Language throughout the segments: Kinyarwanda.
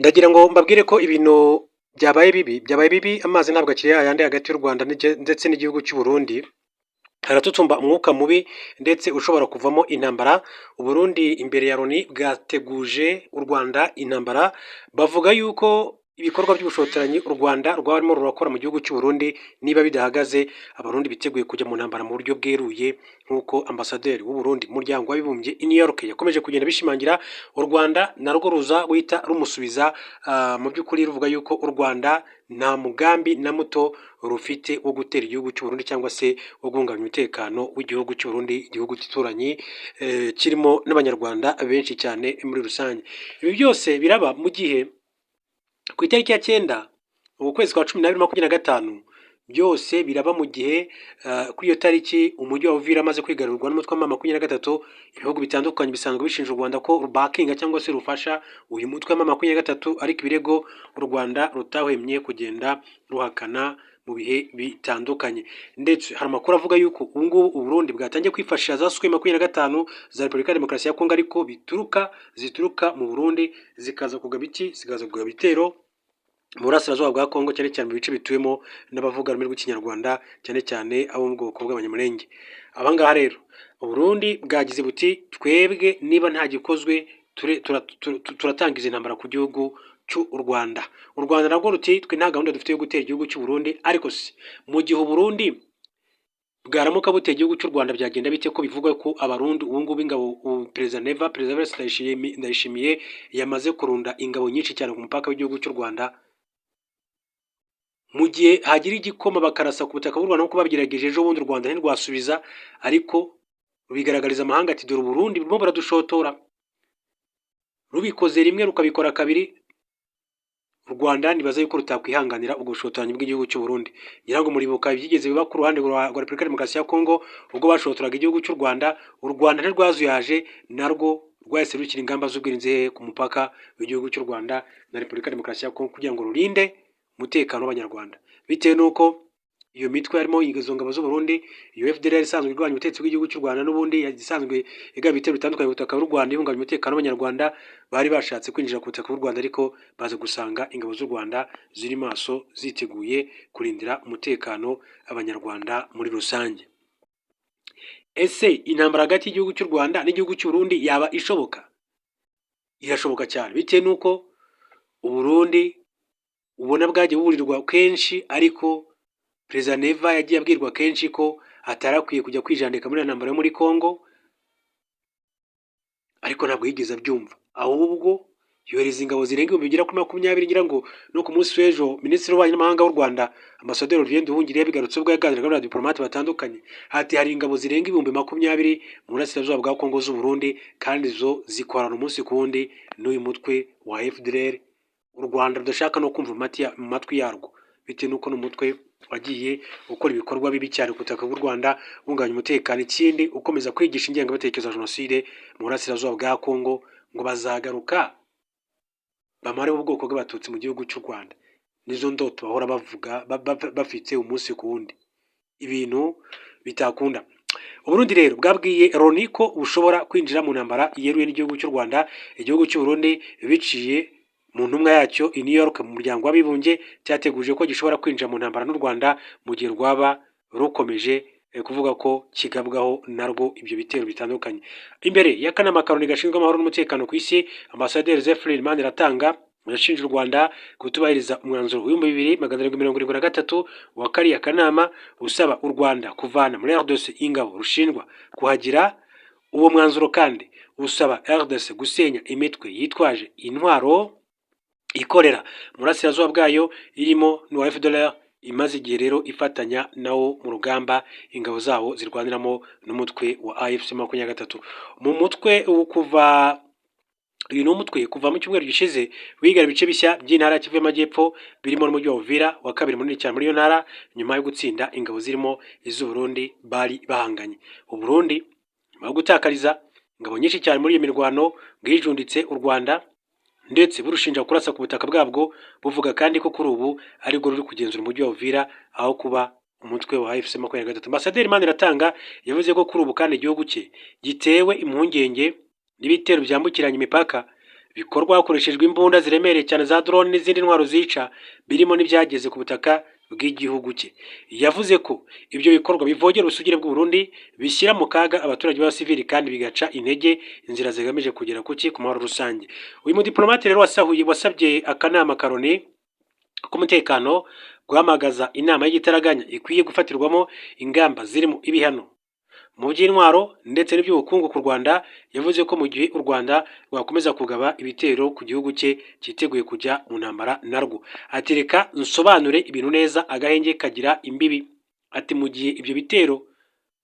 Ndagira ngo mbabwire ko ibintu byabaye bibi, byabaye bibi. Amazi ntabwo akiri yayandi hagati y'u Rwanda ndetse n'igihugu cy'u Burundi. Haratutumba umwuka mubi ndetse ushobora kuvamo intambara. U Burundi imbere ya Loni bwateguje u Rwanda intambara, bavuga yuko ibikorwa by'ubushotoranyi u Rwanda rwaba rurimo rurakora mu gihugu cy'u Burundi niba bidahagaze, Abarundi biteguye kujya mu ntambara mu buryo bweruye, nk'uko ambasaderi w'u Burundi mu Muryango w'Abibumbye i New York yakomeje kugenda bishimangira. U Rwanda narwo ruza guhita rumusubiza mu by'ukuri ruvuga yuko u Rwanda nta mugambi na muto rufite wo gutera igihugu cy'u Burundi cyangwa se wo guhungabanya umutekano w'igihugu cy'u Burundi, igihugu gituranyi kirimo n'Abanyarwanda benshi cyane muri rusange. Ibi byose biraba mu gihe ku itariki ya 9 uku kwezi kwa 12 25, byose biraba mu gihe kuri iyo tariki umujyi wa Uvira amaze kwigarurwa n'umutwe wa M23. Ibihugu bitandukanye bisanzwe bishinja u Rwanda ko rubakinga cyangwa se rufasha uyu mutwe wa M23, ariko ibirego u Rwanda rutahwemye kugenda ruhakana mu bihe bitandukanye. Ndetse hari amakuru avuga yuko ubu ngubu u Burundi bwatangiye kwifashisha za Sukhoi 25 za Repubulika ya Demokarasi ya Kongo, ariko zituruka mu Burundi, zikaza kugaba iki? Zikaza kugaba ibitero mu burasirazuba bwa Kongo, cyane cyane mu bice bituwemo n'abavuga ururimi rw'Ikinyarwanda, cyane cyane abo mu bwoko bw'Abanyamulenge. Aba ngaha rero Uburundi bwagize buti: "Twebwe niba nta gikozwe turatangiza intambara ku gihugu cy'u Rwanda." U Rwanda narwo ruti: "Twe nta gahunda dufite yo gutera igihugu cy'u Burundi." Ariko se mu gihe Uburundi bwaramuka buteye igihugu cy'u Rwanda byagenda bite, ko bivugwa ko Abarundi ubu ngubu ingabo Perezida Neva, Perezida Evariste Ndayishimiye yamaze kurunda ingabo nyinshi cyane ku mupaka w'igihugu cy'u Rwanda? Mu gihe hagira igikoma bakarasa ku butaka bw'u Rwanda nk'uko babigerageje ejo bundi, u Rwanda ntirwasubiza, ariko rubigaragariza amahanga ati: "Dore Uburundi burimo buradushotora." Rubikoze rimwe, rukabikora kabiri, u Rwanda nibaza yuko rutakwihanganira ubwo bushotoranyi bw'igihugu cy'u Burundi. Ngira ngo muribuka ibyigeze biba ku ruhande rwa Repubulika ya Demokarasi ya Kongo ubwo bashotoraga igihugu cy'u Rwanda. U Rwanda ntirwazuyaje, narwo rwahise rushyira ingamba z'ubwirinzi hehe? Ku mupaka w'igihugu cy'u Rwanda na Repubulika ya Demokarasi ya Kongo, kugira ngo rurinde umutekano w'Abanyarwanda, bitewe n'uko iyo mitwe harimo izo ngabo z'u Burundi, iyo FDLR isanzwe irwanya ubutegetsi bw'igihugu cy'u Rwanda, n'ubundi isanzwe igaba ibitero bitandukanye ku butaka bw'u Rwanda ihungabanya umutekano w'Abanyarwanda, bari bashatse kwinjira ku butaka bw'u Rwanda, ariko baza gusanga ingabo z'u Rwanda ziri maso, ziteguye kurindira umutekano Abanyarwanda muri rusange. Ese intambara hagati y'igihugu cy'u Rwanda n'igihugu cy'u Burundi yaba ishoboka? Irashoboka cyane, bitewe n'uko Uburundi ubona bwagiye buburirwa kenshi, ariko Perezida Neva yagiye abwirwa kenshi ko atari akwiye kujya kwijandika muri iyo ntambara yo muri Congo, ariko ntabwo yigeze abyumva, ahubwo yohereza ingabo zirenga ibihumbi bigera kuri 20. Ngira ngo no ku munsi w'ejo Minisitiri w'Ububanyi n'Amahanga w'u Rwanda, Ambasaderi Olivier Nduhungirehe, yabigarutse ubwo yaganiraga n'abadiplomate batandukanye, ati hari ingabo zirenga 20,000 mu burasirazuba bwa Congo z'u Burundi, kandi zo zikorana umunsi ku wundi n'uyu mutwe wa FDLR u Rwanda rudashaka no kumva mu matwi yarwo, bitewe n'uko ni umutwe wagiye ukora ibikorwa bibi cyane ku butaka bw'u Rwanda, uhungabanya umutekano, ikindi ukomeza kwigisha ingengabitekerezo ya jenoside mu burasirazuba bwa Congo, ngo bazagaruka bamareho ubwoko bw'Abatutsi mu gihugu cy'u Rwanda. Nizo ndoto bahora bavuga bafite umunsi ku wundi, ibintu bitakunda. Uburundi rero bwabwiye Loni ko bushobora kwinjira mu ntambara yeruye n'igihugu cy'u Rwanda. Igihugu cy'u Burundi, biciye mu ntumwa yacyo i New York mu Muryango w'Abibumbye, cyateguje ko gishobora kwinjira mu ntambara n'u Rwanda mu gihe rwaba rukomeje kuvuga ko kigabwaho narwo ibyo bitero bitandukanye. Imbere y'akanama ka Loni gashinzwe amahoro n'umutekano ku isi, Ambasaderi Zephyrin Maniratanga yashinje u Rwanda kutubahiriza umwanzuro w'2773 wa kariya kanama, usaba u Rwanda kuvana muri RDC ingabo rushinjwa kuhagira. Uwo mwanzuro kandi usaba RDC gusenya imitwe yitwaje intwaro ikorera mu burasirazuba bwayo, irimo n'uwa FDLR imaze igihe rero ifatanya nawo mu rugamba ingabo zawo zirwaniramo n'umutwe wa AFC 23. Mu mutwe kuva uyu ni umutwe kuva mu cyumweru gishize wiga ibice bishya by'intara ya Kivu y'Amajyepfo, birimo n'umujyi wa Uvira wa kabiri munini cyane muri iyo ntara, nyuma yo gutsinda ingabo zirimo iz'u Burundi bari bahanganye. U Burundi nyuma yo gutakariza ingabo nyinshi cyane muri iyo mirwano bwijunditse u Rwanda, ndetse burushinja kurasa ku butaka bwabwo, buvuga kandi ko kuri ubu aribwo ruri kugenzura umujyi wa Uvira aho kuba umutwe wa AFC 23. Ambasaderi Maniratanga yavuze ko kuri ubu kandi igihugu cye gitewe impungenge n'ibitero byambukiranya imipaka. Bikorwa hakoreshejwe imbunda ziremereye cyane za drone n'izindi ntwaro zica, birimo n'ibyageze ku butaka bw'igihugu cye. Yavuze ko ibyo bikorwa bivogera ubusugire bw'u Burundi, bishyira mu kaga abaturage b'abasivili kandi bigaca intege inzira zigamije kugera ku mahoro rusange. Uyu mudiplomate rero wasahuye wasabye akanama ka Loni k'umutekano guhamagaza inama y'igitaraganya ikwiye gufatirwamo ingamba zirimo ibihano mu by'intwaro ndetse n'iby'ubukungu ku Rwanda. Yavuze ko mu gihe u Rwanda rwakomeza kugaba ibitero ku gihugu cye, cyiteguye kujya mu ntambara narwo. Ati: "Reka nsobanure ibintu neza, agahenge kagira imbibi." Ati: "Mu gihe ibyo bitero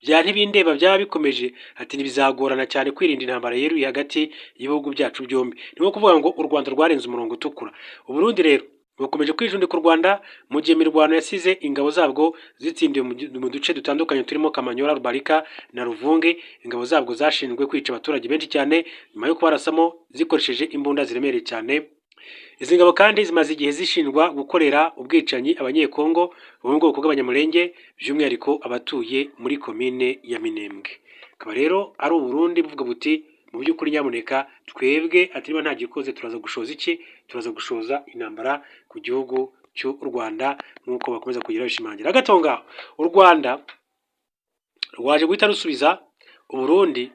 bya ntibindeba byaba bikomeje," ati, "ntibizagorana cyane kwirinda intambara yeruye hagati y'ibihugu byacu byombi." Ni nko kuvuga ngo u Rwanda rwarenze umurongo utukura. Uburundi rero bukomeje kwijundika u Rwanda mu gihe imirwano yasize ingabo zabwo zitsindiwe mu duce dutandukanye turimo Kamanyola, Rubarika na Ruvunge. Ingabo zabwo zashinzwe kwica abaturage benshi cyane nyuma yo kubarasamo zikoresheje imbunda ziremereye cyane. Izi ngabo kandi zimaze igihe zishinjwa gukorera ubwicanyi Abanyekongo bo mu bwoko bw'Abanyamulenge, by'umwihariko abatuye muri komine ya Minembwe. Akaba rero ari Uburundi buvuga buti: "Mu by'ukuri nyamuneka twebwe," ati, "niba nta gikoze turaza gushoza iki? Turaza gushoza intambara ku gihugu cy'u Rwanda," nk'uko bakomeza kugira bishimangira. Hagati aho ngaho u Rwanda rwaje guhita rusubiza Uburundi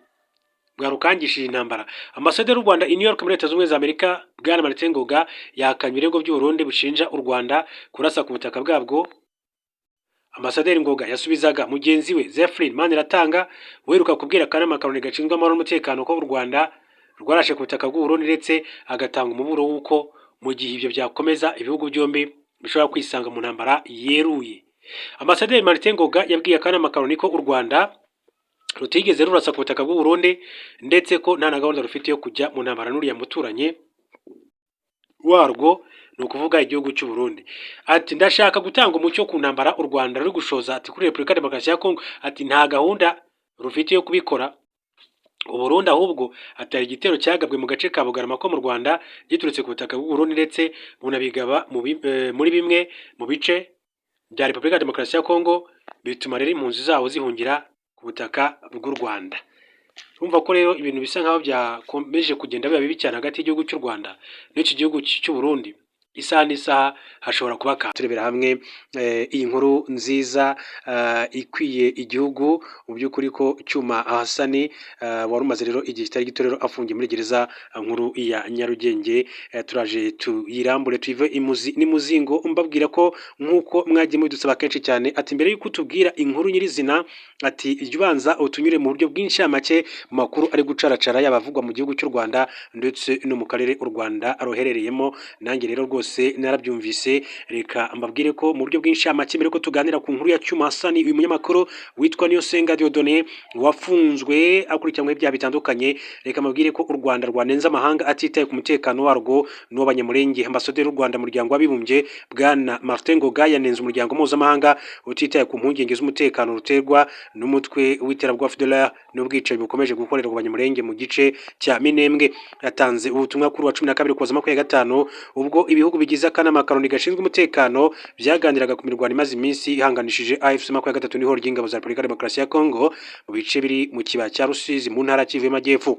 bwarukangishije intambara. Ambasaderi w'u Rwanda i New York muri Leta Zunze Ubumwe za Amerika, Bwana Martin Ngoga, yahakanye ibirego by'u Burundi bushinja u Rwanda kurasa ku butaka bwabwo. Ambasaderi Ngoga yasubizaga mugenzi we Zephyrin Maniratanga, uheruka kubwira akanama ka Loni gashinzwe amahoro n'umutekano ko u Rwanda rwarashe ku butaka bw'u Burundi, ndetse agatanga umuburo w'uko mu gihe ibyo byakomeza ibihugu byombi bishobora kwisanga mu ntambara yeruye. Ambasaderi Martin Ngoga yabwiye akanama ka Loni ko u Rwanda rutigeze rurasa ku butaka bw'u Burundi, ndetse ko nta na gahunda rufite yo kujya mu ntambara n'uriya muturanyi warwo, ni ukuvuga igihugu cy'u Burundi. Ati: "Ndashaka gutanga umucyo ku ntambara u Rwanda ruri gushoza," ati, "kuri Repubulika Demokarasi ya Kongo." Ati: "Nta gahunda rufite yo kubikora u Burundi, ahubwo," ati, "hari igitero cyagabwe mu gace ka Bugarama ko mu Rwanda giturutse ku butaka bw'u Burundi, ndetse bunabigaba muri bimwe mu bice bya Repubulika ya Demokarasi ya Kongo, bituma rero impunzi zawo zihungira ku butaka bw'u Rwanda." Urumva ko rero ibintu bisa nkaho byakomeje kugenda biba bibi cyane hagati y'igihugu cy'u Rwanda n'iki gihugu cy'u Burundi. Isaha n'isaha hashobora kuba ka turebera hamwe iyi nkuru nziza ikwiye igihugu mu by'ukuri, ko Cyuma Hasani wari umaze rero igihe kitari gito rero afungiye muri gereza nkuru ya Nyarugenge, turaje tuyirambure, tuyive imuzi n'imuzingo. Mbabwira ko nk'uko mwagiye mubidusaba kenshi cyane, ati: "Mbere y'uko utubwira inkuru nyirizina," ati, "jya ubanza utunyure mu buryo bw'incamake mu makuru ari gucaracara, yaba avugwa mu gihugu cy'u Rwanda ndetse no mu karere u Rwanda ruherereyemo." Nanjye rero rwose narabyumvise. Reka mbabwire ko mu buryo bw'incamake, mbere ko tuganira ku nkuru ya Cyuma Hasani, uyu munyamakuru witwa Niyonsenga Dieudonné wafunzwe akurikiranyweho ibyaha bitandukanye, reka mbabwire ko u Rwanda rwanenze amahanga atitaye ku mutekano warwo n'uw'Abanyamulenge. Ambasaderi w'u Rwanda mu muryango w'abibumbye, Bwana Martin Ngoga, yanenze umuryango mpuzamahanga utitaye ku mpungenge z'umutekano ruterwa n'umutwe w'iterabwoba FDLR n'ubwicanyi bukomeje gukorerwa Abanyamulenge mu gice cya Minembwe. Yatanze ubutumwa kuri wa 12 Ukuboza 25, ubwo ibihugu bigize akanama ka Loni gashinzwe umutekano byaganiraga ku mirwano imaze iminsi ihanganishije AFC 23 n'ihuriro ry'ingabo za Repubulika ya Demokarasi ya Kongo mu bice biri mu kibaya cya Rusizi mu ntara ya Kivu y'Amajyepfo.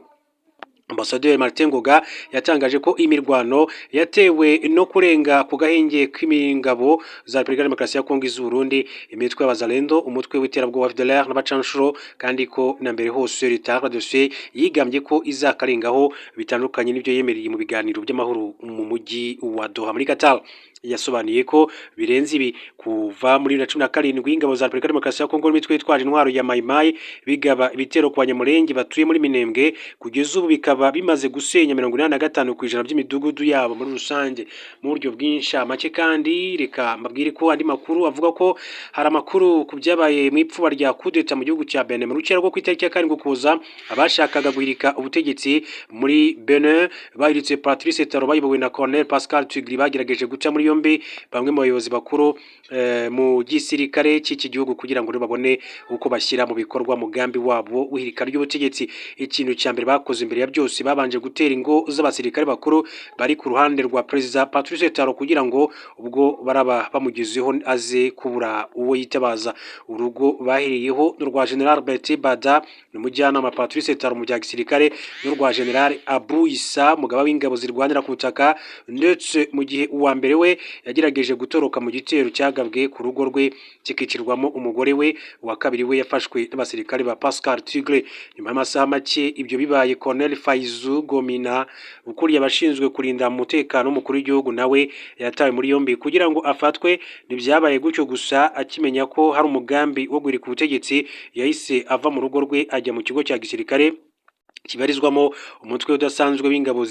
Ambasaderi Martin Ngoga yatangaje ko imirwano yatewe no kurenga ku gahenge k'ingabo za Repubulika ya Demokarasi ya Kongo, iz'Uburundi, imitwe y'Abazalendo, umutwe w'iterabwoba FDLR n'abacanshuro, kandi ko na mbere hose leta ya RDC yigambye ko izakarengaho, bitandukanye n'ibyo yemereye mu biganiro by'amahoro mu mujyi wa Doha muri Qatar. Yasobanuye ko birenze ibi, kuva muri 2017 ingabo za Repubulika ya Demokarasi ya Kongo n'imitwe yitwaje intwaro ya Mai Mai bigaba ibitero ku Banyamulenge batuye muri Minembwe, kugeza ubu bikaba bimaze gusenya 85% by'imidugudu yabo muri rusange. Mu buryo bw'incamake kandi, reka mbabwire ko andi makuru avuga ko hari amakuru ku byabaye mu ipfuba rya kudeta mu gihugu cya Benin. Mu rukera rwo ku itariki ya 7 Ukuboza, abashakaga guhirika ubutegetsi muri Benin bahiritse Patrice Talon bayobowe na Colonel Pascal Tugli bagerageje guca muri yombi. yombi bamwe mu bayobozi bakuru mu gisirikare cy'iki gihugu kugira ngo babone uko bashyira mu bikorwa mugambi wabo w'ihirika ry'ubutegetsi. Ikintu cya mbere bakoze imbere ya byose, babanje gutera ingo z'abasirikare bakuru bari ku ruhande rwa Perezida Patrice Talon kugira ngo ubwo baraba bamugezeho aze kubura uwo yitabaza. Urugo bahereyeho n'urwa General Bertin Bada, ni umujyanama Patrice Talon mu bya gisirikare, n'urwa General Abu Issa, umugaba w'ingabo zirwanira ku butaka, ndetse mu gihe uwa mbere we yagerageje gutoroka mu gitero cyagabwe ku rugo rwe kikicirwamo umugore we, uwa kabiri we yafashwe n'abasirikare ba Pascal Tigre. Nyuma y'amasaha make ibyo bibaye, Colonel Faizu Gomina, ukuriye abashinzwe kurinda umutekano w'umukuru w'igihugu, nawe yatawe muri yombi kugira ngo afatwe. Ntibyabaye gutyo gusa, akimenya ko hari umugambi wo guhirika ubutegetsi yahise ava mu rugo rwe ajya mu kigo cya gisirikare kibarizwamo umutwe udasanzwe w'ingabo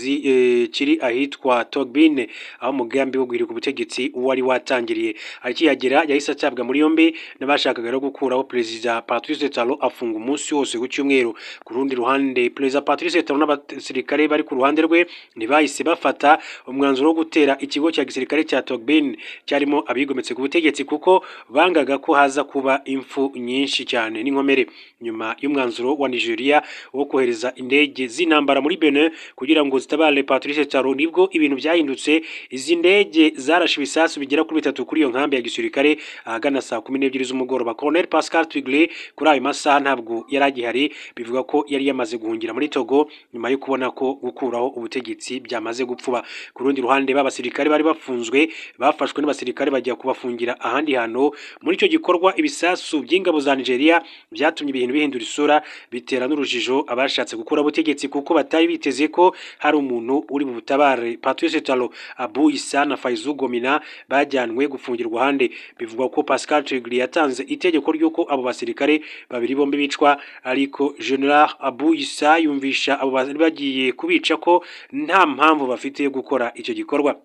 kiri ahitwa Togbin, aho umugambi wo guhirika ubutegetsi wari watangiriye. Akihagera yahise atabwa muri yombi n'abashakaga no gukuraho Perezida Patrice Talon, afunga umunsi wose ku cyumweru. Ku rundi ruhande, Perezida Patrice Talon n'abasirikare bari ku ruhande rwe ntibahise bafata umwanzuro wo gutera ikigo cya gisirikare cya Togbin cyarimo abigometse ku butegetsi, kuko bangaga ko haza kuba impfu nyinshi cyane n'inkomere. Nyuma y'umwanzuro wa Nigeria wo kohereza indege z'intambara muri Benin kugira ngo zitabare Patrice Talon, nibwo ibintu byahindutse. Izi ndege zarashe ibisasu bigera kuri bitatu kuri iyo nkambi ya gisirikare ahagana saa 12 z'umugoroba. Colonel Pascal Tigre kuri ayo masaha ntabwo yari agihari, bivuga ko yari yamaze guhungira muri Togo nyuma yo kubona ko gukuraho ubutegetsi byamaze gupfuba. Ku rundi ruhande, b'abasirikare bari bafunzwe bafashwe n'abasirikare bajya kubafungira ahandi hantu. Muri icyo gikorwa, ibisasu by'ingabo za Nigeria byatumye ibintu bihindura isura, bitera n'urujijo abashatse gukura ubutegetsi kuko batari biteze ko hari umuntu uri butabare Patrice Talon. Abu Issa na Faizu Gomina bajyanwe gufungirwa ahandi. Bivugwa ko Pascal Tigri yatanze itegeko ry'uko abo basirikare babiri bombi bicwa, ariko General Abu Issa yumvisha abo bari bagiye kubica ko nta mpamvu bafite yo gukora icyo gikorwa.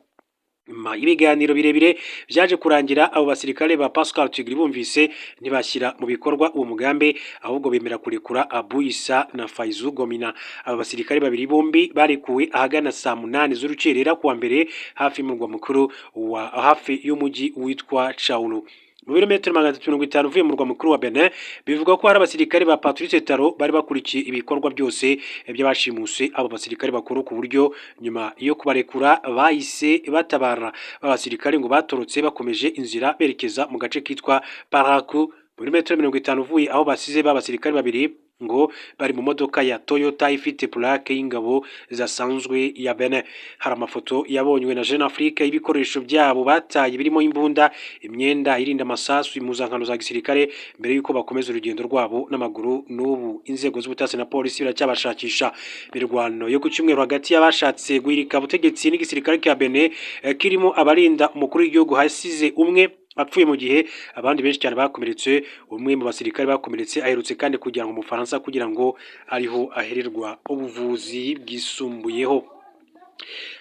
Nyuma y'ibiganiro birebire, byaje kurangira abo basirikare ba Pascal Tigri bumvise, ntibashyira mu bikorwa uwo mugambi, ahubwo bemera kurekura Abu Issa na Faizu Gomina. Aba basirikare babiri bombi barekuwe ahagana saa 8 z'urukerera kuwa mbere, hafi y'umurwa mukuru wa hafi y'umujyi witwa Tchaourou, mu birometero 350 uvuye mu murwa mukuru wa Benin. Bivugwa ko hari abasirikare ba Patrice Talon bari bakurikiye ibikorwa byose by'abashimuse abo basirikare bakuru, ku buryo nyuma yo kubarekura bahise batabara. Ba basirikare ngo batorotse bakomeje inzira berekeza mu gace kitwa Parakou, mu birometero 50 uvuye aho basize ba basirikare babiri. Ngo bari mu modoka ya Toyota ifite plaque y'ingabo zidasanzwe ya Benin. Hari amafoto yabonywe na Jeune Afrique y'ibikoresho byabo bataye, birimo imbunda, imyenda irinda amasasu, impuzankano za gisirikare, mbere y'uko bakomeza urugendo rwabo n'amaguru. N'ubu inzego z'ubutasi na polisi biracyabashakisha. Imirwano yo ku cyumweru hagati y'abashatse guhirika ubutegetsi n'igisirikare cya Benin kirimo abarinda umukuru w'igihugu hasize umwe apfuye, mu gihe abandi benshi cyane bakomeretse. Umwe mu basirikare bakomeretse aherutse kandi kujyanwa mu Bufaransa kugira ngo ariho ahererwa ubuvuzi bwisumbuyeho.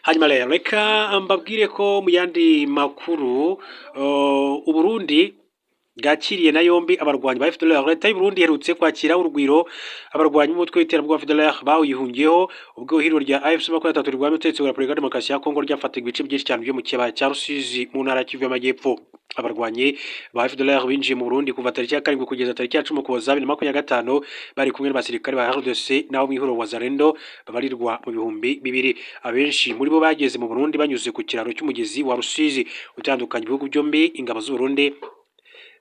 Hanyuma rero reka mbabwire ko mu yandi makuru, Uburundi bwakiriye na yombi abarwanyi ba FDLR. Leta y'u Burundi iherutse kwakira urugwiro abarwanyi b'umutwe w'iterabwoba FDLR bawihungiyeho ubwo ihuriro rya AFC 23 rirwanya ubutegetsi bwa Repubulika ya Demokarasi ya Kongo ryafataga ibice byinshi cyane byo mu kibaya cya Rusizi mu ntara ya Kivu y'Amajyepfo. Abarwanyi ba FDLR binjiye mu Burundi kuva tariki ya 7 kugeza tariki ya 10 Ukuboza 2025, bari kumwe n'abasirikare ba RDC n'abo mu ihuriro Wazalendo babarirwa mu 2000. Abenshi muri bo bageze mu Burundi banyuze ku kiraro cy'umugezi wa Rusizi utandukanya ibihugu byombi, ingabo z'u Burundi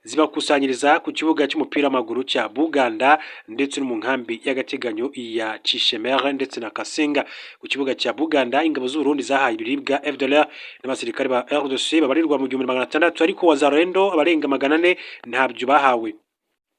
zibakusanyiriza ku kibuga cy'umupira w'amaguru cya Buganda ndetse no mu nkambi y'agateganyo ya Cishemere ndetse na Kasenga. Ku kibuga cya Buganda, ingabo z'u Burundi zahaye ibiribwa FDLR n'abasirikare ba RDC babarirwa mu 1600, ariko Wazalendo abarenga 400 ntabyo bahawe.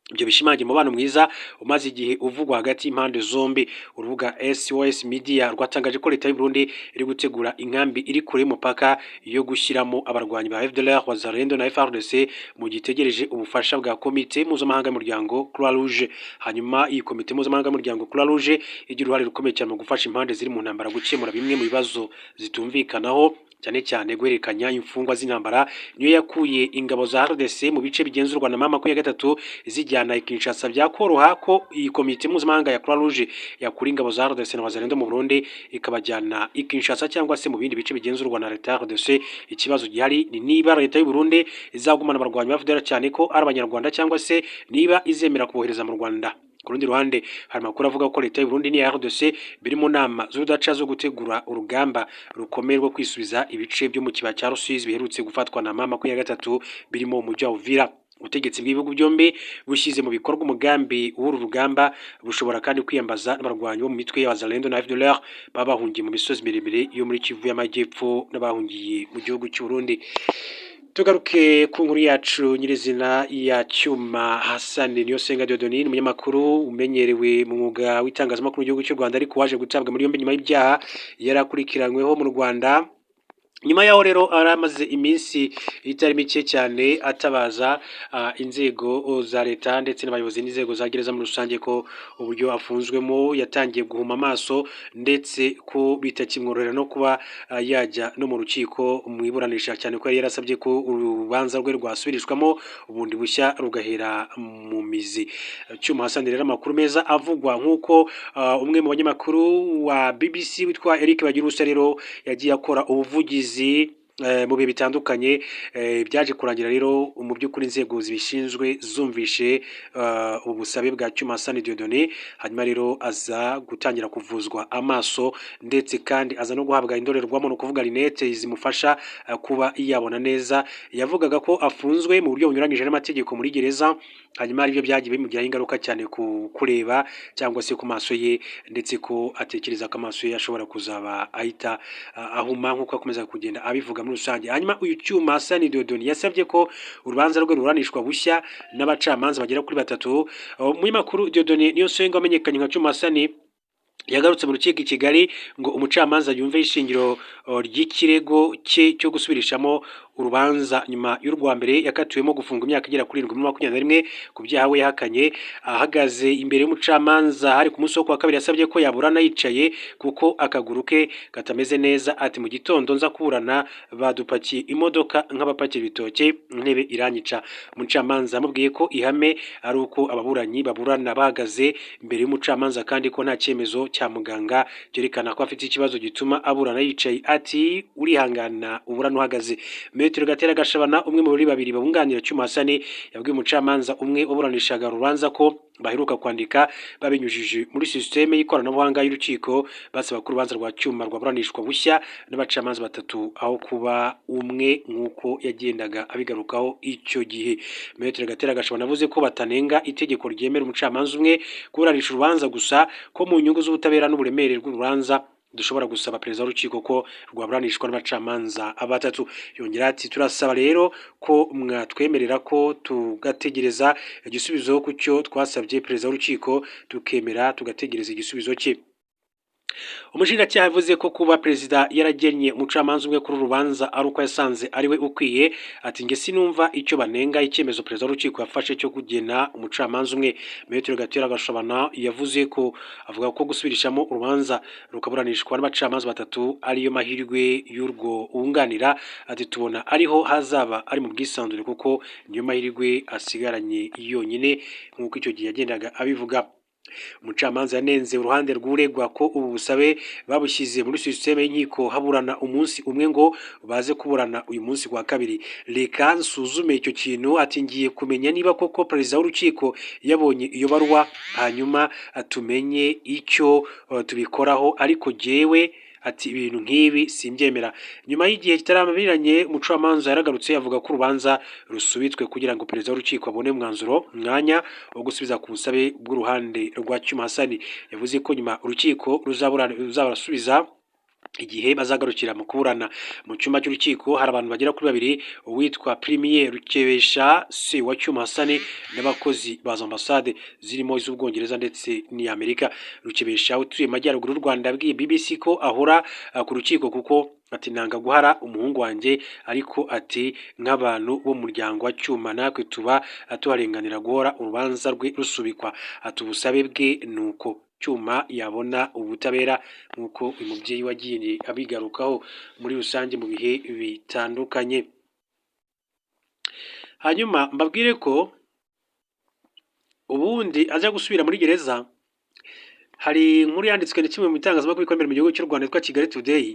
Ibyo bishimangira umubano mwiza umaze igihe uvugwa hagati y'impande zombi. Urubuga SOS Media rwatangaje ko leta y'u Burundi iri gutegura inkambi iri kure y'umupaka yo gushyiramo abarwanyi ba FDLR, Wazalendo na FARDC mu gihe itegereje ubufasha bwa komite mpuzamahanga y'umuryango Croix Rouge. Hanyuma iyi komite mpuzamahanga y'umuryango Croix Rouge igira uruhare rukomeye cyane mu gufasha impande ziri mu ntambara gukemura bimwe mu bibazo zitumvikanaho, cyane cyane ku birebana n'umutekano. cyane cyane guhererekanya imfungwa z'intambara, niyo yakuye ingabo za RDC mu bice bigenzurwa na M23 zijyana i Kinshasa. Byakoroha ko iyi komite mpuzamahanga ya Croix Rouge yakura ingabo za RDC na Wazalendo mu Burundi ikabajyana i Kinshasa cyangwa se mu bindi bice bigenzurwa na leta ya RDC. Ikibazo gihari ni niba leta y'u Burundi izagumana abarwanyi ba FDLR, cyane ko ari abanyarwanda, cyangwa se niba izemera kubohereza mu Rwanda. Ku rundi ruhande, hari amakuru avuga ko leta y'u Burundi n'iya RDC biri mu nama z'urudaca zo gutegura urugamba rukomeye rwo kwisubiza ibice byo mu kibaya cya Rusizi biherutse gufatwa na M23, birimo umujyi wa Uvira. Ubutegetsi bw'ibihugu byombi bushyize mu bikorwa umugambi w'uru rugamba, bushobora kandi kwiyambaza n'abarwanyi bo mu mitwe y'Abazalendo na FDLR baba bahungiye mu misozi miremire yo muri Kivu y'Amajyepfo n'abahungiye mu gihugu cy'u Burundi. Tugaruke ku nkuru yacu nyirizina ya Cyuma Hassan Niyonsenga Dieudonné, umunyamakuru umenyerewe mu mwuga w'itangazamakuru mu gihugu cy'u Rwanda, ariko waje gutabwa muri yombi nyuma y'ibyaha yari akurikiranyweho mu Rwanda. Nyuma yaho rero yari amaze iminsi itari mike cyane atabaza inzego za leta ndetse n'abayobozi n'inzego za gereza muri rusange ko uburyo afunzwemo yatangiye guhuma amaso, ndetse ko bitakimworohera no kuba yajya no mu rukiko mu iburanisha, cyane ko yari yarasabye ko urubanza rwe rwasubirishwamo ubundi bushya rugahera mu mizi. Cyuma Hassan rero, amakuru meza avugwa nk'uko umwe mu banyamakuru wa BBC witwa Eric Bagiruwubusa rero yagiye akora ubuvugizi mu bihe bitandukanye, byaje kurangira rero mu by'ukuri inzego zibishinzwe zumvishe ubusabe bwa Cyuma Hassan Dieudonné, hanyuma rero aza gutangira kuvuzwa amaso, ndetse kandi aza no guhabwa indorerwamo, ni ukuvuga lunettes zimufasha kuba yabona neza. Yavugaga ko afunzwe mu buryo bunyuranyije n'amategeko muri gereza, hanyuma aribyo byagiye bimugiraho ingaruka cyane ku kureba cyangwa se ku maso ye, ndetse ko atekereza ko amaso ye ashobora kuzaba ahita ahuma, nk'uko akomeza kugenda abivuga muri rusange. Hanyuma uyu Cyuma Hassan Dieudonné yasabye ko urubanza rwe ruburanishwa bushya n'abacamanza bagera kuri batatu. Umunyamakuru Dieudonné Niyonsenga wamenyekanye nka Cyuma Hassan yagarutse mu rukiko i Kigali ngo umucamanza yumve ishingiro ry'ikirego cye cyo gusubirishamo urubanza nyuma y'urwa mbere yakatiwemo gufunga imyaka igera kuri 7 muri 21 ku byaha we yahakanye. Ahagaze imbere y'umucamanza, hari ku munsi wo kuwa kabiri, yasabye ko yaburana yicaye kuko akaguru ke katameze neza. Ati: "Mu gitondo nza kuburana badupakiye imodoka nk'abapakira ibitoki, intebe iranyica." Umucamanza yamubwiye ko ihame ari uko ababuranyi baburana bahagaze imbere y'umucamanza, kandi ko nta cyemezo cya muganga cyerekana ko afite ikibazo gituma aburana yicaye. Ati: "Urihangana uburana uhagaze." Maître Gatera Gashabana, umwe muri babiri babunganira Cyuma Hassan, yabwiye umucamanza umwe waburanishaga urubanza ko baheruka kwandika babinyujije muri sisiteme y'ikoranabuhanga y'urukiko basaba ko urubanza rwa Cyuma rwaburanishwa bushya n'abacamanza batatu aho kuba umwe, nk'uko yagendaga abigarukaho icyo gihe. Maître Gatera Gashabana avuze ko batanenga itegeko ryemera umucamanza umwe kuburanisha urubanza, gusa ko mu nyungu z'ubutabera n'uburemere bw'urubanza dushobora gusaba perezida w'urukiko ko rwaburanishwa n'abacamanza batatu. Yongera ati: "Turasaba rero ko mwatwemerera ko tugategereza igisubizo ku cyo twasabye perezida w'urukiko, tukemera tugategereza igisubizo cye." Umushinjacyaha yavuze ko kuba perezida yaragennye umucamanza umwe kuri uru rubanza ari uko yasanze ari we ukwiye. Ati: "Njye sinumva icyo banenga icyemezo perezida w'urukiko yafashe cyo kugena umucamanza umwe." Maître Gatera Gashabana yavuze ko avuga ko gusubirishamo urubanza rukaburanishwa n'abacamanza batatu ariyo mahirwe y'urwo wunganira. Ati: "Tubona ariho hazaba ari mu bwisanzure, kuko niyo mahirwe asigaranye yonyine," nk'uko icyo gihe yagendaga abivuga. Umucamanza yanenze uruhande rw'uregwa ko ubu busabe babushyize muri sisiteme y'inkiko haburana umunsi umwe, ngo baze kuburana uyu munsi wa kabiri. "Reka nsuzume icyo kintu." Ati: "Ngiye kumenya niba koko perezida w'urukiko yabonye iyo baruwa, hanyuma tumenye icyo tubikoraho, ariko jyewe," ati, "ibintu nk'ibi simbyemera." Nyuma y'igihe kitarambiranye, umucamanza yaragarutse avuga ko urubanza rusubitswe kugira ngo perezida w'urukiko abone umwanzuro, umwanya wo gusubiza ku busabe bw'uruhande rwa Cyuma Hassan. Yavuze ko nyuma urukiko ruzabasubiza igihe bazagarukira mu kuburana. Mu cyumba cy'urukiko hari abantu bagera kuri babiri: uwitwa Premier Rukebesha, se wa Cyuma Hassan, n'abakozi ba ambasade zirimo iz'Ubwongereza ndetse n'iy'Amerika. Rukebesha utuye mu majyaruguru y'u Rwanda yabwiye BBC ko ahora ku rukiko kuko ati: "Nanga guhara umuhungu wanjye," ariko ati: "Nk'abantu bo mu muryango wa Cyuma natwe tuba tuharenganira guhora urubanza rwe rusubikwa." Ati: "Ubusabe bwe ni uko Cyuma yabona ubutabera, nk'uko uyu mubyeyi wagiye abigarukaho muri rusange mu bihe bitandukanye. Hanyuma mbabwire ko ubundi aza gusubira muri gereza, hari inkuru yanditswe na kimwe mu bitangazamakuru bikomeye mu gihugu cy'u Rwanda yitwa Kigali Today,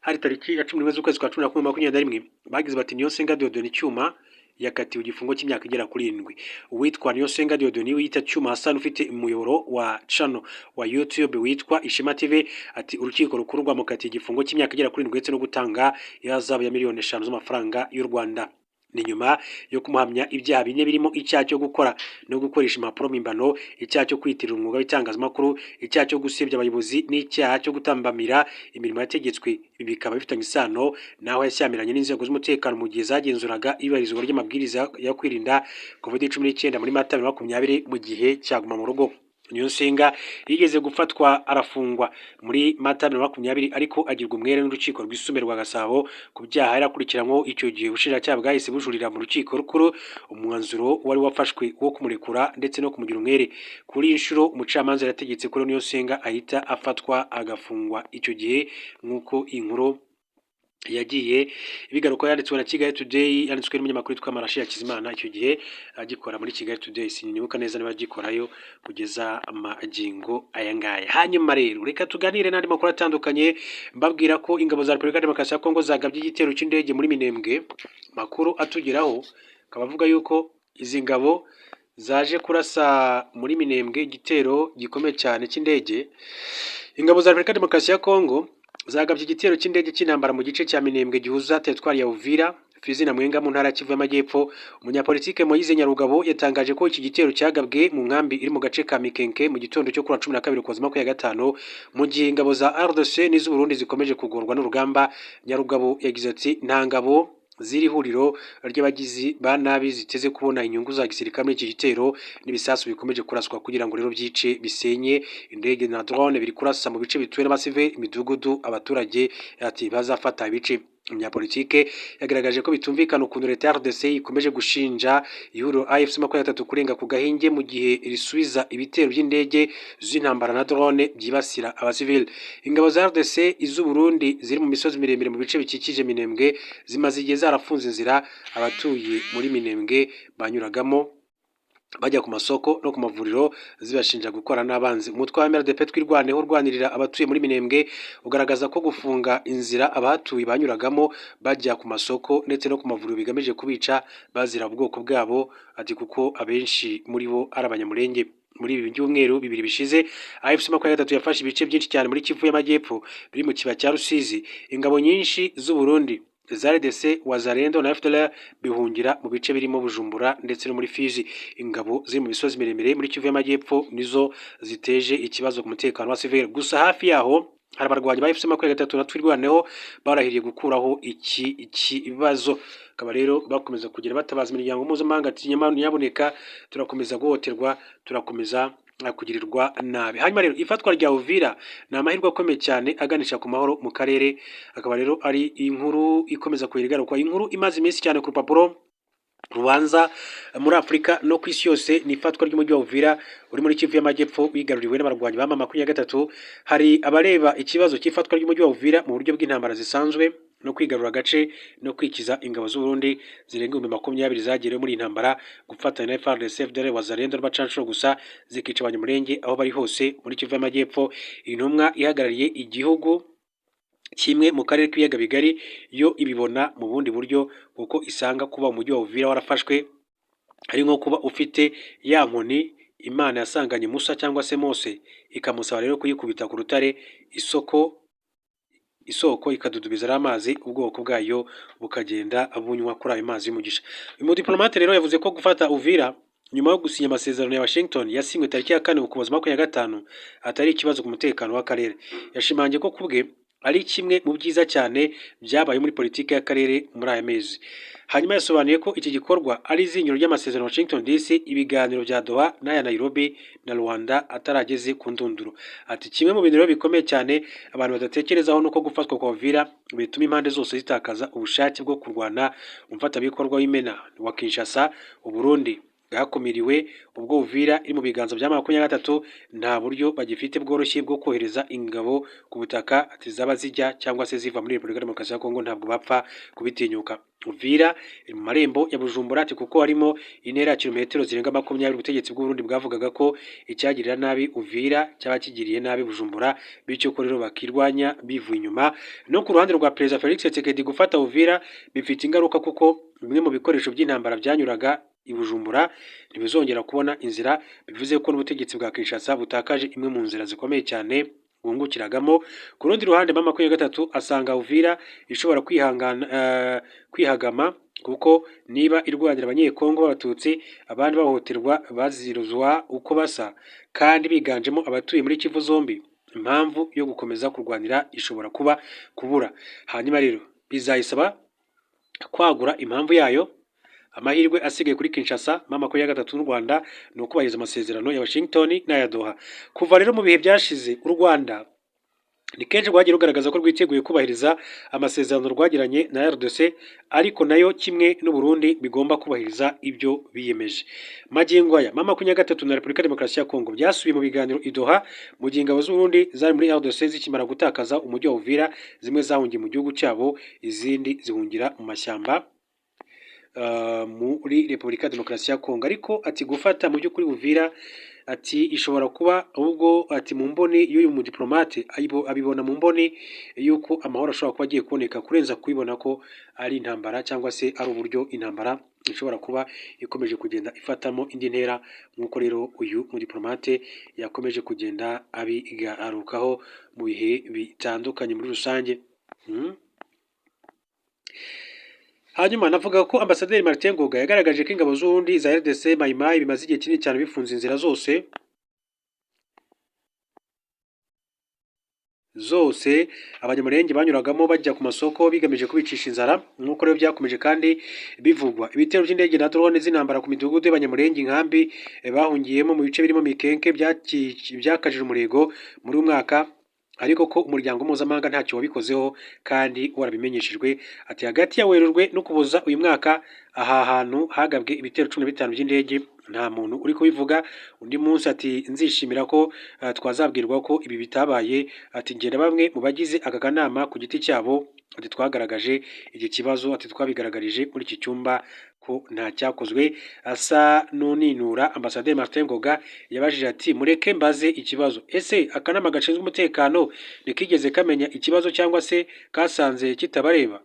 hari tariki ya 11 z'ukwezi kwa 11 21, bagize bati: "Niyonsenga Dieudonné Cyuma yakatiwe igifungo cy'imyaka igera kuri 7." Uwitwa Niyonsenga Dieudonné wiyita Cyuma Hassan, ufite umuyoboro wa channel wa YouTube witwa Ishema TV, ati urukiko rukuru rwamukatiye igifungo cy'imyaka igera kuri 7 ndetse no gutanga ihazabu ya miliyoni 5 z'amafaranga y'u Rwanda. Ni nyuma yo kumuhamya ibyaha bine birimo icyaha cyo gukora no gukoresha impapuro mpimbano, icyaha cyo kwitirira umwuga w'itangazamakuru, icyaha cyo gusebya abayobozi n'icyaha cyo gutambamira imirimo yategetswe. Ibi bikaba bifitanye isano n'aho yashyamiranye n'inzego z'umutekano mu gihe zagenzuraga iyubahirizwa ry'amabwiriza yo kwirinda COVID-19 muri Mata 2020 mu gihe cya Guma mu Rugo. Niyonsenga yigeze gufatwa arafungwa muri Mata 2020, ariko agirwa umwere n'urukiko rwisumbuye rwa Gasabo ku byaha yari akurikiranyweho. Icyo gihe ubushinjacyaha bwahise bujurira mu rukiko rukuru umwanzuro wari wafashwe wo kumurekura ndetse no kumugira umwere. Kuri iyi nshuro umucamanza yategetse ko Niyonsenga ahita afatwa agafungwa icyo gihe, nk'uko iyi nkuru yagiye ibigaruka yanditswe na Kigali Today, yanditswe n'umunyamakuru witwa Marashi Hakizimana, icyo gihe agikora muri Kigali Today. Sinibuka neza niba agikorayo kugeza amagingo aya ngaya. Hanyuma rero reka tuganire n'andi makuru atandukanye, mbabwira ko ingabo za Repubulika ya Demokarasi ya Kongo zagabye igitero cy'indege muri Minembwe. Makuru atugeraho akaba avuga yuko izi ngabo zaje kurasa muri Minembwe igitero gikomeye cyane cy'indege. Ingabo za Repubulika ya Demokarasi ya Kongo zagabye igitero cy'indege cy'intambara mu gice cya Minembwe gihuza teritwari ya Uvira, Fizi na Mwenga mu ntara ya Kivu y'Amajyepfo. Umunyapolitike Moise Nyarugabo yatangaje ko iki gitero cyagabwe mu nkambi iri mu gace ka Mikenke mu gitondo cyo kuri 12 Ukuboza 25, mu gihe ingabo za RDC n'iz'u Burundi zikomeje kugorwa n'urugamba. Nyarugabo yagize ati: "Nta ngabo z'iri huriro ry'abagizi ba nabi ziteze kubona inyungu za gisirikare muri iki gitero n'ibisasu bikomeje kuraswa kugira ngo rero byice, bisenye. Indege na drone biri kurasa mu bice bituwe n'abasivili, imidugudu, abaturage." Ati bazafata ibice. Umunyapolitike yagaragaje ko bitumvikana ukuntu leta ya RDC ikomeje gushinja ihuriro AFC 23 kurenga ku gahenge mu gihe risubiza ibitero by'indege z'intambara na drone byibasira abasivili. Ingabo za RDC, iz'u Burundi ziri mu misozi miremire mu bice bikikije Minembwe zimaze igihe zarafunze inzira abatuye muri Minembwe banyuragamo bajya ku masoko no ku mavuriro, zibashinja gukora n'abanzi. Umutwe wa MRDP Twirwaneho urwanirira abatuye muri Minembwe ugaragaza ko gufunga inzira abahatuye banyuragamo bajya ku masoko ndetse no ku mavuriro bigamije kubica bazira ubwoko bwabo, ati kuko abenshi muri bo ari Abanyamulenge. Muri ibi byumweru 2 bishize, AFC 23 yafashe ibice byinshi cyane muri Kivu y'Amajyepfo biri mu kibaya cya Rusizi. Ingabo nyinshi z'u Burundi za RDC, Wazalendo na FDLR bihungira mu bice birimo Bujumbura ndetse no muri Fizi. Ingabo ziri mu misozi miremire muri Kivu y'Amajyepfo nizo ziteje ikibazo ku mutekano wa civil. Gusa hafi yaho hari abarwanyi ba AFC 23 na Twirwaneho barahiriye gukuraho iki kibazo. Akaba rero bakomeza kugira batabaza imiryango mpuzamahanga ati: "Nyabuneka, turakomeza guhohoterwa, turakomeza kugirirwa nabi." Hanyuma rero ifatwa rya Uvira ni amahirwe akomeye cyane aganisha ku mahoro mu karere. Akaba rero ari inkuru ikomeza kugenda igarukwa. Inkuru imaze iminsi cyane ku rupapuro rubanza muri Afurika no ku isi yose ni ifatwa ry'umujyi wa Uvira uri muri Kivu y'Amajyepfo wigaruriwe n'abarwanyi ba M23. Hari abareba ikibazo cy'ifatwa ry'umujyi wa Uvira mu buryo bw'intambara zisanzwe no kwigarura agace no kwikiza ingabo z'u Burundi zirenga 20,000 zagiye muri iyi ntambara gufatanya na FARDC, FDLR, Wazalendo n'abacanshuro gusa zikica Abanyamulenge aho bari hose muri Kivu y'Amajyepfo. Intumwa ihagarariye igihugu kimwe mu karere k'ibiyaga bigari yo ibibona mu bundi buryo, kuko isanga kuba umujyi wa Uvira warafashwe ari nko kuba ufite ya nkoni Imana yasanganye Musa cyangwa se Mose, ikamusaba rero kuyikubita ku rutare, isoko ikadudubiza amazi, ubwoko bwayo bukagenda bunywa kuri ayo mazi y'umugisha. Uyu mudiplomate rero yavuze ko gufata Uvira nyuma yo gusinya amasezerano ya Washington yasinywe tariki ya 4 Ukuboza 25 atari ikibazo ku mutekano w'akarere. Yashimangiye ko kubwe ari kimwe mu byiza cyane byabaye muri politiki y'akarere muri aya mezi. Hanyuma yasobanuye ko iki gikorwa ari izingiro ry'amasezerano Washington DC, ibiganiro bya Doha n'aya Nairobi na Rwanda atarageze ku ndunduro. Ati kimwe mu bintu rero bikomeye cyane abantu badatekerezaho nuko gufatwa kwa Uvira bituma impande zose zitakaza ubushake bwo kurwana. Umufatanyabikorwa w'imena wa Kinshasa, Uburundi, Bwakumiriwe ubwo Uvira iri mu biganza bya M23, nta buryo bagifite bworoshye bwo kohereza ingabo ku butaka, ati zaba zijya cyangwa se ziva muri Repubulika Demokarasi ya Kongo, ntabwo bapfa kubitinyuka. Uvira iri mu marembo ya Bujumbura, ati kuko harimo intera ya kilometero zirenga 20. Ubutegetsi bw'u Burundi bwavugaga ko icyagirira nabi Uvira cyaba kigiriye nabi Bujumbura, bityo ko rero bakirwanya bivuye inyuma. No ku ruhande rwa Perezida Felix Tshisekedi, gufata Uvira bifite ingaruka, kuko bimwe mu bikoresho by'intambara byanyuraga i Bujumbura ntibizongera kubona inzira, bivuze ko n'ubutegetsi bwa Kinshasa butakaje imwe mu nzira zikomeye cyane bwungukiragamo. Ku rundi ruhande, M23 asanga Uvira ishobora kwihangana, kwihagama, kuko niba irwanira Abanyekongo b'Abatutsi, abandi bahohoterwa baziruzwa uko basa kandi biganjemo abatuye muri Kivu zombi, impamvu yo gukomeza kurwanira ishobora kuba kubura. Hanyuma rero bizayisaba kwagura impamvu yayo. Amahirwe asigaye kuri Kinshasa, M23 n'u Rwanda ni ukubahiriza amasezerano ya Washington n'aya Doha. Kuva rero mu bihe byashize, u Rwanda ni kenshi rwagiye rugaragaza ko rwiteguye kubahiriza amasezerano rwagiranye na RDC, ariko nayo kimwe n'u Burundi bigomba kubahiriza ibyo biyemeje. Magingo aya, M23 na Repubulika Demokarasi ya Kongo byasubiye mu biganiro i Doha, mu gihe ingabo z'u Burundi zari muri RDC zikimara gutakaza umujyi wa Uvira, zimwe zahungiye mu gihugu cyabo, izindi zihungira mu mashyamba muri Repubulika Demokarasi ya Kongo. Ariko ati gufata mu by'ukuri Uvira, ati ishobora kuba ahubwo, ati mu mboni y'uyu mudiplomate, abibona mu mboni y'uko amahoro ashobora kuba agiye kuboneka kurenza kubibona ko ari intambara, cyangwa se ari uburyo intambara ishobora kuba ikomeje kugenda ifatamo indi ntera, nk'uko rero uyu mudiplomate yakomeje kugenda abigarukaho mu bihe bitandukanye muri rusange. Hanyuma navuga ko Ambasaderi Martin Ngoga yagaragaje ko ingabo z'Uburundi za RDC Maimai bimaze igihe kinini cyane bifunze inzira zose Abanyamulenge banyuragamo bajya ku masoko, bigamije kubicisha inzara, nk'uko rero byakomeje kandi bivugwa. Ibitero by'indege na drone z'intambara ku midugudu y'Abanyamulenge, inkambi bahungiyemo mu bice birimo Mikenke, byakajije umurego muri uyu mwaka, ariko ko umuryango mpuzamahanga ntacyo wabikozeho kandi warabimenyeshejwe. Ati hagati ya Werurwe n'Ukuboza uyu mwaka, aha hantu hagabwe ibitero 15 by'indege, nta muntu uri kubivuga. Undi munsi ati nzishimira ko twazabwirwa ko ibi bitabaye. Ati ngenda bamwe mu bagize aka kanama ku giti cyabo, ati twagaragaje iki kibazo, ati twabigaragarije muri iki cyumba ko nta cyakozwe. Asa n'uninura, Ambasaderi Martin Ngoga yabajije ati: "Mureke mbaze ikibazo, ese akanama gashinzwe umutekano ntikigeze kamenya ikibazo cyangwa se kasanze kitabareba?"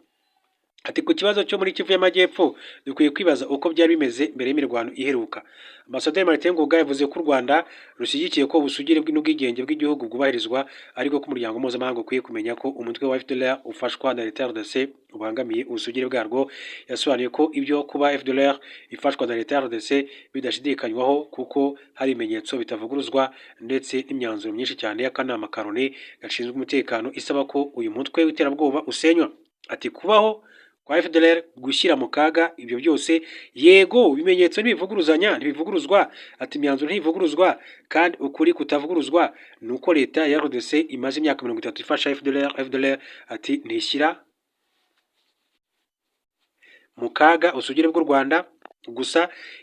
Ati ku kibazo cyo muri Kivu y'Amajyepfo, dukwiye kwibaza uko byari bimeze mbere y'imirwano iheruka. Ambasaderi Martin Ngoga yavuze ko u Rwanda rushyigikiye ko ubusugire n'ubwigenge bw'igihugu bwubahirizwa, ariko ko umuryango mpuzamahanga ukwiye kumenya ko umutwe wa FDLR ufashwa na leta ya RDC ubangamiye ubusugire bwarwo. Yasobanuye ko ibyo kuba FDLR ifashwa na leta ya RDC bidashidikanywaho, kuko hari ibimenyetso bitavuguruzwa ndetse n'imyanzuro myinshi cyane y'akanama ka Loni gashinzwe umutekano isaba ko uyu mutwe w'iterabwoba usenywa. Ati kubaho kwa FDLR gushyira mu kaga ibyo byose. Yego, ibimenyetso ntibivuguruzanya, ntibivuguruzwa, ati imyanzuro ntivuguruzwa, kandi ukuri kutavuguruzwa ni uko leta ya RDC imaze imyaka 30 ifasha FDLR. FDLR ati ntishyira mu kaga ubusugire bw'u Rwanda gusa,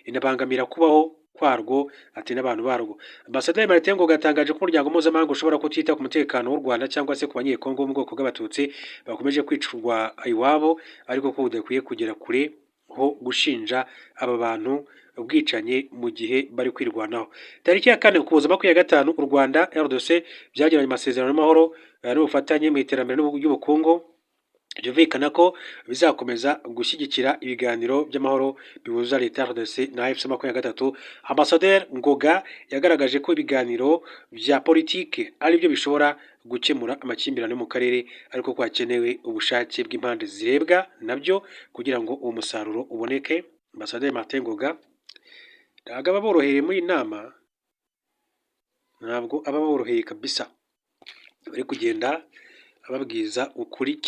inabangamira kubaho kwarwo, ati n'abantu barwo. Ambasaderi Martin Ngoga yatangaje ko umuryango mpuzamahanga ushobora kutita ku mutekano w'u Rwanda cyangwa se ku Banyekongo bo mu bwoko bw'Abatutsi bakomeje kwicirwa iwabo, ariko ko budakwiye kugera kure ho gushinja aba bantu ubwicanyi mu gihe bari kwirwanaho. Tariki ya 4 Ukuboza 25, u Rwanda RDC byagiranye amasezerano y'amahoro n'ubufatanye mu iterambere ry'ubukungu, byumvikana ko bizakomeza gushyigikira ibiganiro by'amahoro bihuza leta ya RDC na AFC 23. Ambasaderi Ngoga yagaragaje ko ibiganiro bya politike ari byo bishobora gukemura amakimbirane mu karere, ariko ko hakenewe ubushake bw'impande zirebwa nabyo kugira ngo uwo musaruro uboneke. Ambasaderi Martin Ngoga ntabwo aba aboroheye muri iyi nama, ntabwo aba aboroheye kabisa, bari kugenda ababwiza ukuri.